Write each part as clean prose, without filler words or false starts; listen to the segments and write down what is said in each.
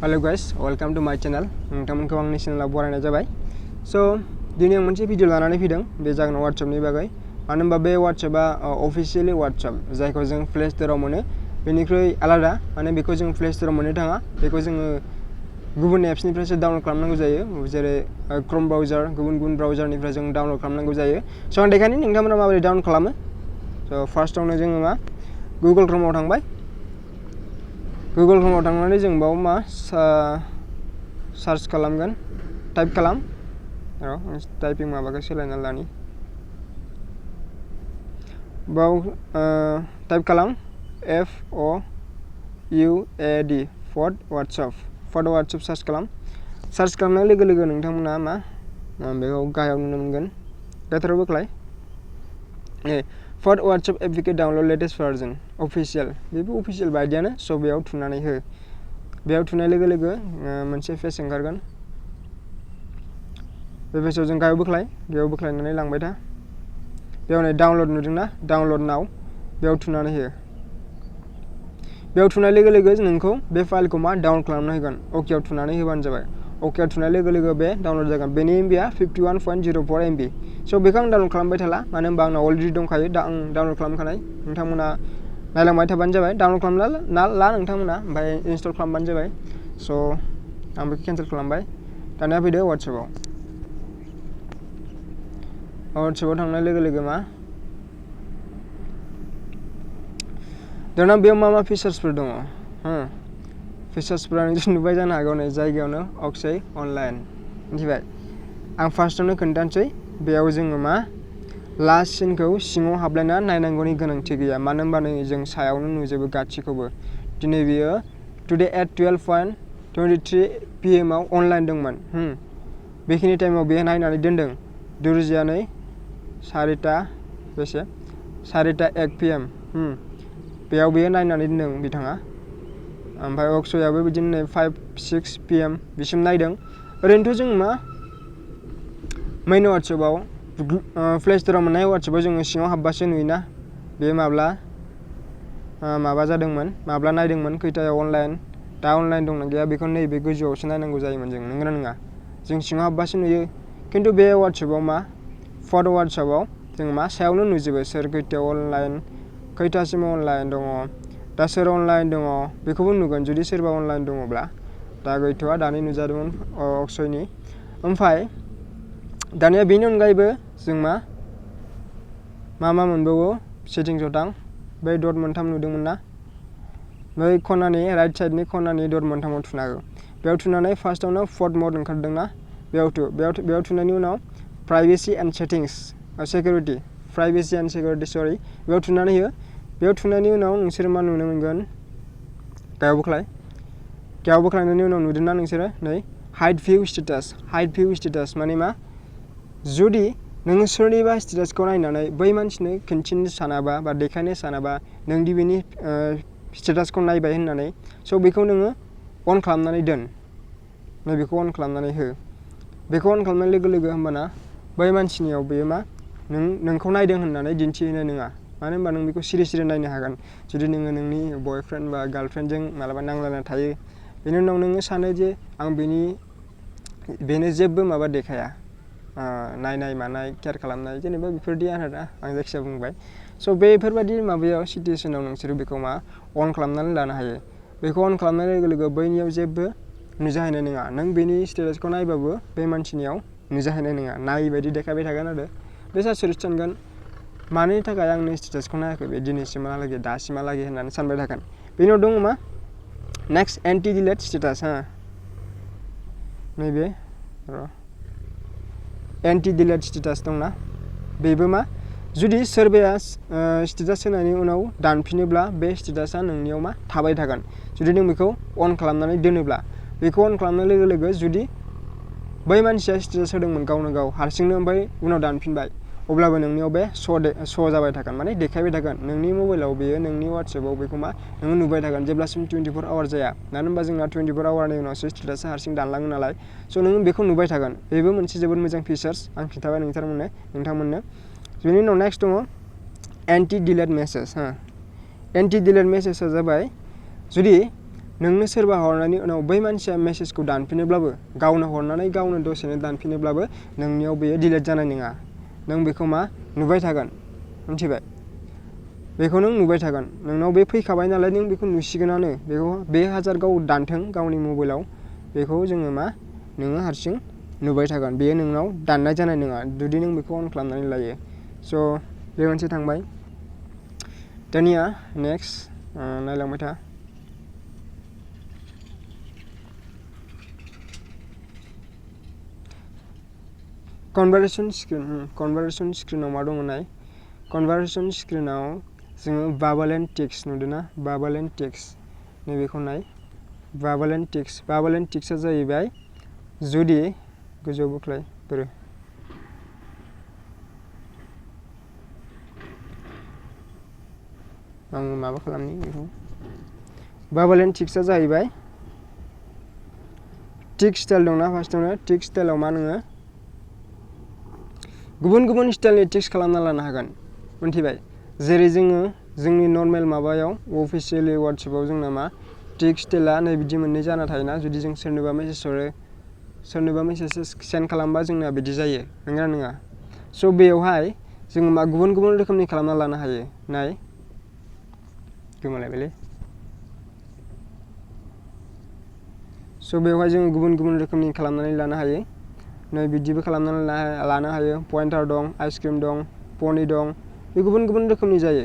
Hello guys, welcome to my channel. नोंथांमोनखौ आंनि चेनेलाव बरायनाय जाबाय। So दिनै आं मोनसे भिडिअ लानानै फैदों बे जागोन WhatsAppनि बागै। मानो होनबा बे WhatsAppआ अफिशियेलि WhatsApp जायखौ जों प्ले स्टोराव मोनो बेनिख्रुइ आलादा माने बेखौ जों प्ले स्टोराव मोननो थाङा बेखौ जोङो गुबुन एप्सनिफ्रायसो डाउनलड खालामनांगौ जायो जेरै क्रोम ब्राउजार गुबुन ब्राउजारनिफ्राय जों डाउनलड खालामनांगौ जायो। स' आं देखायनि नोंथांमोना माबोरै डाउनलड खालामो। स' फार्स्टआवनो जोङो मा गुगल क्रोमआव थांबाय। गुगल क्रोमआव थांनानै जों बाव मा सार्च खालामगोन टाइप खालाम टाइपिं माबाखौ सोलायना लानि बाव टाइप खालाम FOUAD फौड WhatsApp सार्च खालामनाय लोगो लोगो नोंथांमोना मा बेखौ गाहायाव नुनो मोनगोन गाहायाव बोख्लाय फौड WhatsApp एप्लिकेट डाउनलड लेटेस्ट भार्जन अफिशियल बेबो अफिशियल बायदियानो स' बेयाव थुनानै हो बेयाव थुनाय लोगो लोगो मोनसे पेज ओंखारगोन बे पेजआव जों गाहायाव बोख्लायनानै लांबाय था बेयाव नै डाउनलड नुदोंना डाउनलड नाव बेयाव थुनानै हो बेयाव थुनाय लोगो लोगो नोंखौ बे फाइलखौ मा डाउनलड खालामना होगोन अकेआव थुनानै होबानो जाबाय अकेआव थुनाय लोगो लोगो बे डाउनलड जागोन बेनि एमबिआ 51.04 MB स' बेखौ आं डाउनलड खालामबाय थाला मानो होनबा आंनाव अलरेडि दंखायो दा आं डाउनलड खालामखानाय नोंथांमोना नायलांबाय थाबानो जाबाय डाउनलड खालामना ला नोंथांमोना ओमफ्राय इनस्टल खालामबानो जाबाय स' आं बेखौ केन्सेल खालामबाय दानिया फैदो WhatsAppआव थांनाय लोगो लोगो मा दाना बेयाव मा फिचार्सफोर दङ फिचार्सफोरा नों नुबाय जानो हागौ नै जायगायावनो अक्सय अनलाइन मिथिबाय आं फार्स्टआवनो खोन्थानोसै बेयाव जोङो मा लास्ट सिनखौ सिङाव हाबलायना नायनांगौनि गोनांथि गैया मानो होनबा नै जों सायावनो नुजोबो गासिखौबो दिनै बियो टुडे एट 12:23 PM आव अनलाइन दंमोन बेखिनि टाइमाव बेयो नायनानै दोनदों दुरजिया नै 4:01 PM बेयाव बेयो नायनानै दोनदों बिथाङा ओमफ्राय अक्सयाबो बिदिनो नै 5-6 PM बिसिम नायदों ओरैनोथ' जों मा मेन WhatsAppआव प्ले स्टोराव मोननाय WhatsAppआव जोङो सिङाव हाबबासो नुयोना बे माबा जादोंमोन माब्ला नायदोंमोन खैथायाव अनलाइन दा अनलाइन दंना गैया बेखौ नैबे गोजौआवसो नायनांगौ जायोमोन जों नंगौना नङा जों सिङाव हाबबासो नुयो खिन्थु बे WhatsAppआव मा फौड WhatsAppआव जों मा सायावनो नुजोबो सोर खैथायाव अनलाइन खैथासिम अनलाइन दङ दा सोर अनलाइन दङ बेखौबो नुगोन जुदि सोरबा अनलाइन दङब्ला दा गैथ'आ दानि नुजादोंमोन अक्सयनि ओमफ्राय दानिया बेनि अनगायैबो जों मा मोनबावो सेटिंसआव थां बै डट मोनथाम नुदोंमोन ना बै खनानि राइट साइडनि खनानि डट मोनथामाव थुना हो बेयाव थुनानै फार्स्टआवनो फौड मड ओंखारदोंना बेयाव थुनायनि उनाव प्राइभेसि एन्ड सेटिंस सिकिउरिटि बेयाव थुनानै हो बेयाव थुनायनि उनाव नोंसोर मा नुनो मोनगोन गाहायाव बोख्लायनायनि उनाव नुदोंना नोंसोरो नै हाइड भिउ स्टेटास माने मा जुदि नोङो सोरनिबा स्टेटासखौ नायनानै बै मानसिनो खिन्थिनो सानाबा बा देखायनो सानाबा नोंदि बेनि स्टेटासखौ नायबाय होननानै स' बेखौ नोङो अन खालामनानै दोन बेखौ अन खालामनानै हो बेखौ अन खालामनाय लोगो लोगो होमबाना बै मानसिनियाव बेयो मा नोंखौ नायदों होननानै दिन्थिहैनाय नङा मानो होनबा नों बेखौ सिरि नायनो हागोन जुदि नोङो नोंनि बयफ्रेन्ड बा गार्लफ्रेन्डजों मालाबा नांलायना थायो बेनि उनाव नोङो सानो जे आं बेनो जेबो माबा देखाया नायनाय मानाय केयार खालामनाय जेनेबा बेफोरदि आरोना आं जायखिजाया बुंबाय स' बेफोरबायदि माबायाव सिटुवेसनाव नोंसोरो बेखौ मा अन खालामनानै लानो हायो बेखौ अन खालामनाय लोगो लोगो बैनियाव जेबो नुजाहैनाय नङा नों बेनि स्टेटासखौ नायबाबो बे मानसिनियाव नुजाहैनाय नङा नायै बायदि देखायबाय थागोन आरो बे सासेया सानगोन मानि थाखाय आंनि स्टेटासखौ नायाखै बे दिनैसिमहालागै दासिमहालागै होननानै सानबाय थागोन बेनि उनाव दङ मा नेक्स्ट एन्टि डिलेट स्टेटास नैबे एन्टि डिलेट स्टेटास दंना बेबो मा जुदि सोरबाया स्टेटास होनायनि उनाव दानफिनोब्ला बे स्टेटासा नोंनियाव मा थाबाय थागोन जुदि नों बेखौ अन खालामनानै दोनोब्ला बेखौ अन खालामनाय लोगो लोगो जुदि बै मानसिया स्टेटास होदोंमोन गावनो गाव हारसिंनो ओमफ्राय उनाव दानफिनबाय अब्लाबो नोंनियाव बे श' जाबाय थागोन माने देखायबाय थागोन नोंनि मबाइलाव बेयो नोंनि WhatsAppआव बेखौ मा नोङो नुबाय थागोन जेब्लासिम 24 आवार जाया मानो होनबा जोंना 24 आवारनि उनावसो स्टेटासा हारसिं दानलाङो नालाय स' नोङो बेखौ नुबाय थागोन बेबो मोनसे जोबोद मोजां फिचार्स आं खिन्थाबाय नोंथांमोननो बेनि उनाव नेक्स्ट दङ anti delete message anti delete मेसेजआ जाबाय जुदि नोंनो सोरबा हरनायनि उनाव बै मानसिया मेसेजखौ दानफिनोब्लाबो गावनो हरनानै गावनो दसेनो दानफिनोब्लाबो नोंनियाव बेयो डिलिट जानाय नङा। नों बेखौ मा नुबाय थागोन मिथिबाय बेखौ नों नुबाय थागोन नोंनाव बे फैखाबाय नालाय नों बेखौ नुसिगोनानो बेखौ बे हाजार गाव दानथों गावनि मबाइलाव बेखौ जोङो मा नोङो हारसिं नुबाय थागोन बेयो नोंनाव दाननाय जानाय नङा जुदि नों बेखौ अन खालामनानै लायो। स' बे मोनसे थांबाय दानिया नेक्स्ट नायलांबाय था कनभारसेसन स्क्रिनाव मा दङ नाय कनभारसेसन स्क्रिनाव जोङो बाबल एन्ड टेक्स्ट नुदों ना बाबल एन्ड टेक्स्ट नैबेखौ नाय बाबल एन्ड टेक्स्टआ जाहैबाय जुदि गोजौआव बोख्लाय बोरो आं माबा खालामनि बेखौ बाबल एन्ड टेक्स्टआ जाहैबाय टिक स्टाइल दंना फार्स्टआवनो टिक स्टाइलाव मा नोङो गुबुन गुबुन स्टाइलनि टिक्स खालामना लानो हागोन मिथिबाय जेरै जोङो जोंनि नर्मेल माबायाव अफिसियेलि वाट्सएपआव जोंना मा टिक स्टाइला नै बिदि मोननै जाना थायोना जुदि जों सोरनोबा मेसेज हरो सोरनोबा मेसेज सेन्ड खालामबा जोंना बिदि जायो नंगौना नङा स' बेयावहाय जोङो मा गुबुन गुबुन रोखोमनि खालामना लानो हायो नाय गोमालायबायलै स' बेवहाय जोङो गुबुन गुबुन रोखोमनि खालामनानै लानो हायो नै बिदिबो खालामनानै लानो हायो पइन्टार दं आइसक्रिम दं पनि दं बे गुबुन गुबुन रोखोमनि जायो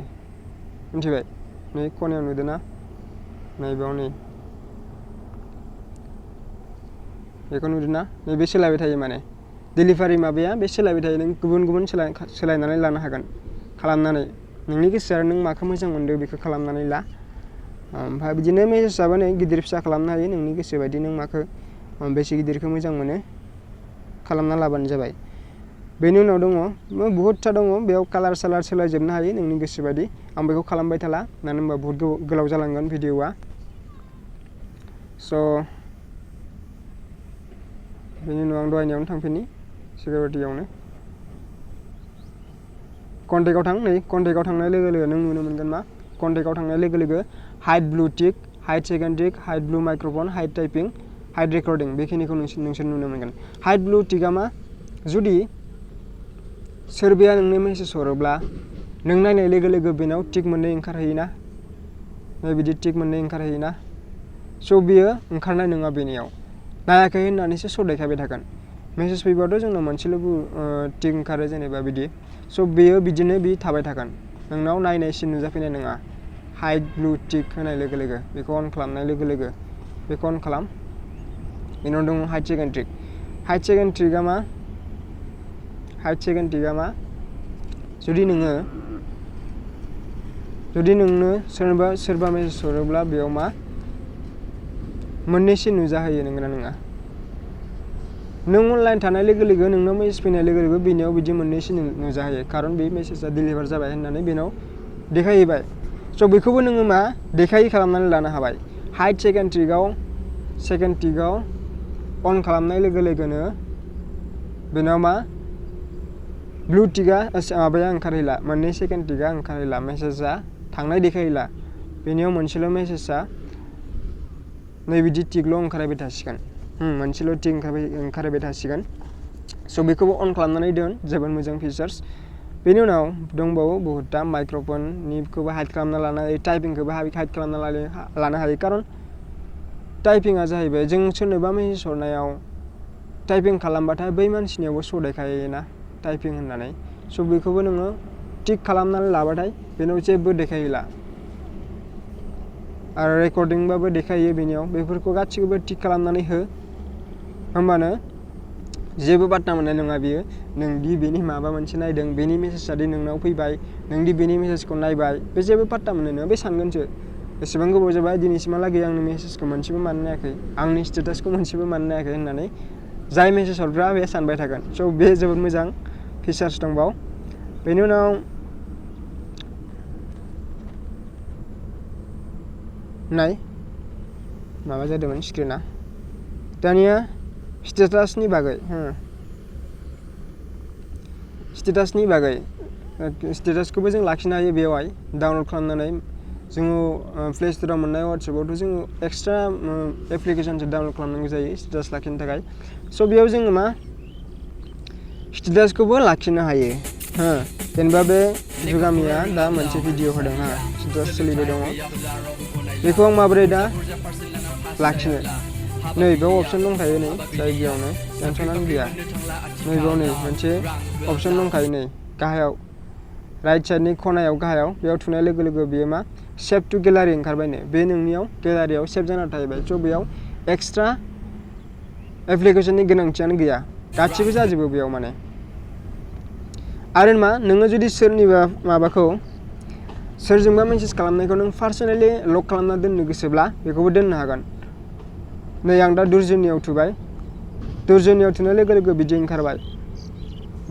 मिथिबाय नै खनायाव नुदों ना नैबेयाव नै बेखौ नुदों ना नैबे सोलायबाय थायो माने डेलिभारि माबाया बे सोलायबाय थायो नों गुबुन गुबुन सोलायनानै लानो हागोन खालामनानै नोंनि गोसो आरो नों माखौ मोजां मोनदों बेखौ खालामनानै ला ओमफ्राय बिदिनो मेसेजआबो नै गिदिर फिसा खालामनो हायो नोंनि गोसो बायदि नों माखौ बेसे गिदिरखौ मोजां मोनो खालामना लाबानो जाबाय बेनि उनाव दङ बहुतथा दङ बेयाव कालार सालार सोलायजोबनो हायो नोंनि गोसो बायदि आं बेखौ खालामबाय थाला मानो होनबा बहुत गोलाव जालांगोन भिडिअआ स' बेनि उनाव आं दहायनियावनो थांफिननि सिकिउरिटियावनो कन्टेक्टआव थां नै कन्टेक्टआव थांनाय लोगो लोगो नों नुनो मोनगोन मा कन्टेक्टआव थांनाय लोगो लोगो Hyde blue teak Hyde second teak Hyde blue microphone Hyde typing Hyde recording बेखिनिखौ नोंसोर नुनो मोनगोन हाइड ब्लु टिकआ मा जुदि सोरबाया नोंनो मेसेज हरोब्ला नों नायनाय लोगो लोगो बेनाव टिक मोननै ओंखारहैयोना बिदि टिक मोननै ओंखारहैयोना स' बियो ओंखारनाय नङा बेनियाव नायाखै होननानैसो स' देखायबाय थागोन मेसेज फैबाथ' जोंनाव मोनसेल' टिक ओंखारो जेनेबा बिदि स' बेयो बिदिनो बि थाबाय थागोन नोंनाव नायनायसिन नुजाफैनाय नङा हाइड ब्लु टिक होनाय लोगो लोगो बेखौ अन खालामनाय लोगो लोगो बेखौ अन खालाम बेनि उनाव दङ हाइड सेकेन्ड टिकआ मा जुदि नोंनो सोरबा मेसेज हरोब्ला बेयाव मा मोननैसो नुजाहोयो नंगौना नङा नों अनलाइन थानाय लोगो लोगो नोंनाव मेसेज फैनाय लोगो लोगो बेनियाव बिदि मोननैसो नुजाहोयो खारन बे मेसेजआ डिलिभार जाबाय होननानै बेनाव देखायहैबाय स' बेखौबो नोङो मा देखायै खालामनानै लानो हाबाय हाइड सेकेन्ड टिकआव अन खालामनाय लोगो लोगोनो बेनाव मा ब्लु टिकआ माबाया ओंखारहैला मोननै सेकेन्ड टिकआ ओंखारहैला मेसेजआ थांनाय देखायहैला बेनियाव मोनसेल' मेसेजआ नै बिदि टिकल' ओंखारबाय थासिगोन मोनसेल' टिक ओंखारबाय थासिगोन स' बेखौबो अन खालामनानै दोन जोबोद मोजां फिचार्स बेनि उनाव दंबावो बहुतथा माइक्र'फननिखौबो हाइड खालामना लानो हायो टाइपिंखौबो हाइड खालामना लानो हायो खारन टाइपिंआ जाहैबाय जों सोरनोबा मेसेज हरनायाव टाइपिं खालामबाथाय बै मानसिनियावबो स' देखायोना टाइपिं होननानै स' बेखौबो नोङो टिक खालामनानै लाबाथाय बेनाव जेबो देखायहैला आरो रेकर्डिंबाबो देखायो बेनियाव बेफोरखौ गासिखौबो टिक खालामनानै हो होमबानो जेबो बाथ्रा मोननाय नङा बियो नोंदि बेनि माबा मोनसे नायदों बेनि मेसेजआदि नोंनाव फैबाय नोंदि बेनि मेसेजखौ नायबाय बे जेबो पात्ता मोननाय नङा बे सानगोनसो एसेबां गोबाव जाबाय दिनैसिमहालागै आंनि मेसेजखौ मोनसेबो मानो नायाखै आंनि स्टेटासखौ मोनसेबो मानो नायाखै होननानै जाय मेसेज हरग्रा बे सानबाय थागोन स' बे जोबोद मोजां फिचार्स दंबाव बेनि उनाव नाय माबा जादोंमोन स्क्रिना दानिया स्टेटासनि बागै स्टेटासखौबो जों लाखिनो हायो बेवहाय डाउनलड खालामनानै जोङो प्ले स्ट'राव मोननाय वाट्सएपआवथ' जोङो एक्सट्रा एप्लिकेसनसो डाउनलड खालामनांगौ जायो स्टेटास लाखिनो थाखाय स' बेयाव जोङो मा स्टेटासखौबो लाखिनो हायो हो जेनेबा बे जुगामिया दा मोनसे भिडिअ होदों हा स्टेटास सोलिबाय दङ बेखौ आं माबोरै दा लाखिनो नैबेयाव अपसन दंखायो नै जायगायावनो टेनसनानो गैया नैबेयाव नै मोनसे अपसन दंखायो नै गाहायाव राइट साइडनि खनायाव गाहायाव बेयाव थुनाय लोगो लोगो बेयो मा सेभ टु गेलारि ओंखारबायनो बे नोंनियाव गेलारियाव सेभ जाना थाहैबाय स' बेयाव एक्सट्रा एप्लिकेसननि गोनांथियानो गैया गासिबो जाजोबो बेयाव माने आरो मा नोङो जुदि सोरनिबा माबाखौ सोरजोंबा मेसेज खालामनायखौ नों पार्सनेलि लक खालामना दोननो गोसोब्ला बेखौबो दोननो हागोन नै आं दा दुर्जयनियाव थुबाय दुर्जयनियाव थुनाय लोगो लोगो बिदि ओंखारबाय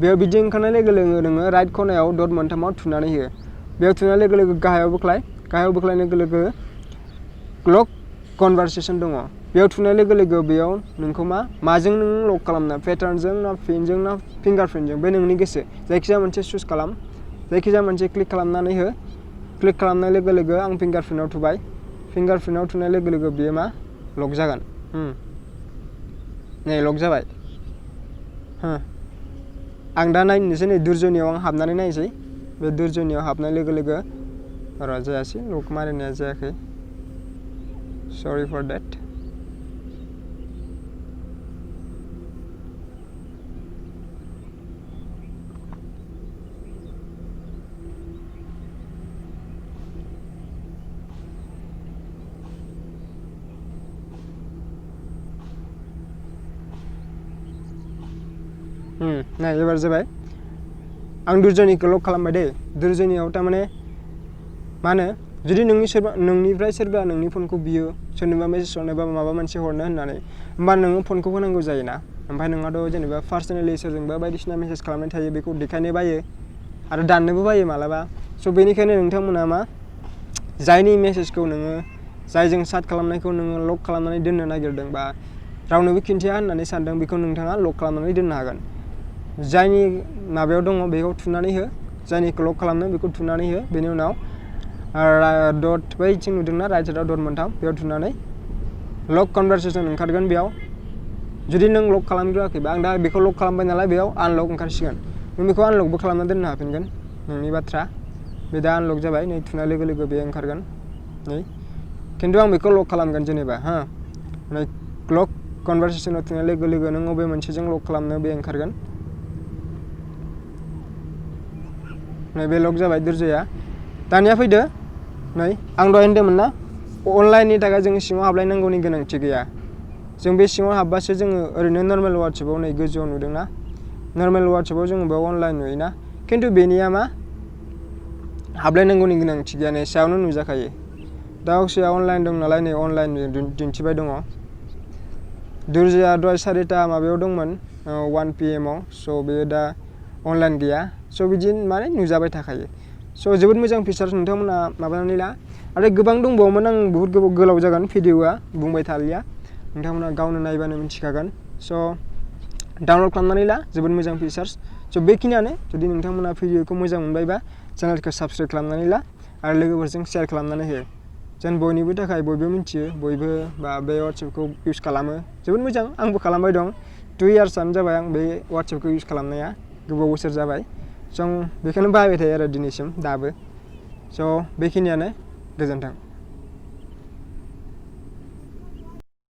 बेयाव बिदि ओंखारनाय लोगो लोगो नोङो राइट खनायाव डट मोनथामाव थुनानै हो बेयाव थुनाय लोगो लोगो गाहायाव बोख्लाय लोगो लोगो लक कनभारसेसन दङ बेयाव थुनाय लोगो लोगो बेयाव नोंखौ माजों नों लक खालामना पेटार्नजों ना पिनजों ना फिंगारप्रिन्टजों बे नोंनि गोसो जायखिजाया मोनसे चुज खालाम जायखिजाया मोनसे क्लिक खालामनानै हो क्लिक खालामनाय लोगो लोगो आं फिंगारप्रिन्टआव थुबाय फिंगारप्रिन्टआव थुनाय लोगो लोगो बेयो मा लक जागोन नै लक जाबाय आं दा नायनोसै नै दुर्जयनियाव आं हाबनानै नायनोसै बे दुर्जयनियाव हाबनाय लोगो लोगो र' जायासै लक मारिनाया जायाखै सरि फर देट नाय एबार जाबाय आं दुर्जयनिखौ लक खालामबाय दे दुर्जयनियाव तारमाने मा होनो जुदि नोंनिफ्राय सोरबा नोंनि फनखौ बियो सोरनोबा मेसेज हरनो बा माबा मोनसे हरनो होननानै होमबा नोङो फनखौ होनांगौ जायोना ओमफ्राय नोंहाथ' जेनेबा पार्सनेलि सोरजोंबा बायदिसिना मेसेज खालामनाय थायो बेखौ देखायनो बायो आरो दाननोबो बायो मालाबा स' बेनिखायनो नोंथांमोना मा जायनि मेसेजखौ नोङो जायजों चाट खालामनायखौ नोङो लक खालामनानै दोननो नागिरदों बा रावनोबो खिन्थिया होननानै सानदों बेखौ नोंथाङा लक खालामनानै दोननो हागोन जायनि माबायाव दङ बेखौ थुनानै हो जायनिखौ लक खालामनो बेखौ थुनानै हो बेनि उनाव डट बैथिं नुदोंना राइट साइडआव डट मोनथाम बेयाव थुनानै लक कनभारसेसन ओंखारगोन बेयाव जुदि नों लक खालामग्रोआखैबा आं दा बेखौ लक खालामबाय नालाय बेयाव आनलक ओंखारसिगोन नों बेखौ आनलकबो खालामना दोननो हाफिनगोन नोंनि बाथ्रा बे दा आनलक जाबाय नै थुनाय लोगो लोगो बे ओंखारगोन नै खिन्थु आं बेखौ लक खालामगोन जेनेबा नै लक कनभारसेसनाव थुनाय लोगो लोगो नों बबे मोनसेजों लक खालामनो बे ओंखारगोन नै बे लक जाबाय दुर्जया दानिया फैदो नै आं दहाय होनदोंमोन ना अनलाइननि थाखाय जों सिङाव हाबलायनांगौनि गोनांथि गैया जों बे सिङाव हाबबासो जोङो ओरैनो नर्मेल वाट्सएपआव नै गोजौआव नुदोंना नर्मेल वाट्सएपआव जोङो बेयाव अनलाइन नुयोना खिन्थु बेनिया मा हाबलायनांगौनि गोनांथि गैया नै सायावनो नुजाखायो दा अक्सया अनलाइन दं नालाय नै अनलाइन दिन्थिबाय दङ दुर्जया दहाय 4टा माबायाव दंमोन 1 PM आव स' बेयो दा अनलाइन गैया स' बिदि माने नुजाबाय थाखायो स' जोबोद मोजां फिचार्स नोंथांमोना माबानानै ला आरो गोबां दंबावोमोन आं बुहुत गोलाव जागोन भिडिअआ बुंबाय थालिया नोंथांमोना गावनो नायबानो मिथिखागोन स' डाउनलड खालामनानै ला जोबोद मोजां फिचार्स स' बेखिनियानो जुदि नोंथांमोना भिडिअखौ मोजां मोनबायबा चेनेलखौ साबस्क्राइब खालामनानै ला आरो लोगोफोरजों शेयार खालामनानै हो जेन बयनिबो थाखाय बयबो मिथियो बयबो बा बे वाट्सएपखौ इउज खालामो जोबोद मोजां आंबो खालामबाय दं 2 इयार्सआनो जाबाय आं बे वाट्सएपखौ इउज खालामनाया गोबाव बोसोर जाबाय स' बेखौनो बाहायबाय थायो आरो दिनैसिम दाबो स' बेखिनियानो गोजोन्थों